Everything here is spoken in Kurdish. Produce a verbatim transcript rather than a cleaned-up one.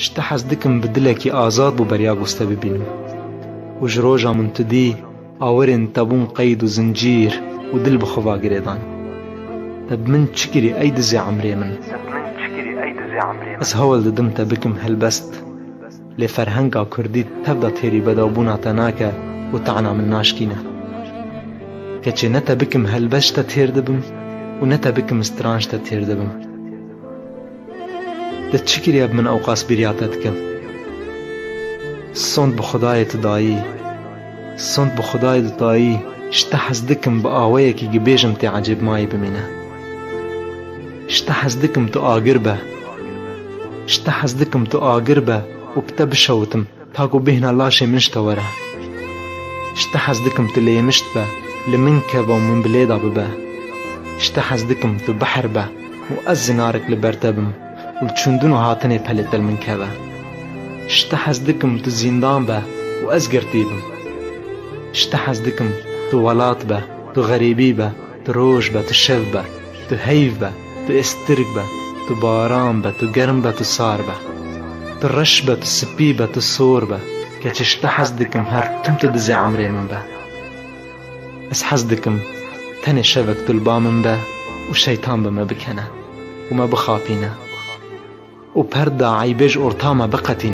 Ji te hez dikim bi dilekî azad bo beriya ku ez te bibînim. Û ji roja min tu dî, awirên te bûn qeyd û zincîr û dil bi xwe ve girêdan. Te bi min çi kirî ey dizê emrê min? Ez hewl didim te bikim helbest. Lê ferhenga kurdî tev de têrî bedawbûna te nake û tana min naşkîne. Keçê ne te bikim helbest ji te têr dibim û ne te bikim stranj ji te têr dibim. Te çi kiriye bi min ewqas bîriya te dikim? Sond bi Xwedayê tu dayî. Sond bi Xwedayê tu dayî. Ji te hez dikim bi aweyekî gibêjim tê ecêbmayî bimîne. Ji te hez dikim tu agir be. Ji te hez dikim tu agir be û bi te bişewitim. Ta ku bêhna laşê min ji te were. Ji te hez dikim tu lêmişt be, li min keve û min bi lê de bibe. Ji te hez dikim tu behr be û ez zinarek li ber te bim û li çûndin û hatinê pelê te li min keve. Ji te hez dikim tu zîndan be û ez girtî bim. Ji te hez dikim tu welat be, tu xerîbî be, tu roj be, tu şev be, tu heyv be, tu êstirk be, tu baran be, tu germ be, tu sar be. Tu reş be, tu spî be, tu sor be. Keçê ji te hez dikim her tim tu dizê emrê min be. Ez hez dikim tenê şevek tu li ba min be û şeytan bi me bikene û me bixapîne. Û perda eybê ji orta me biqetîne.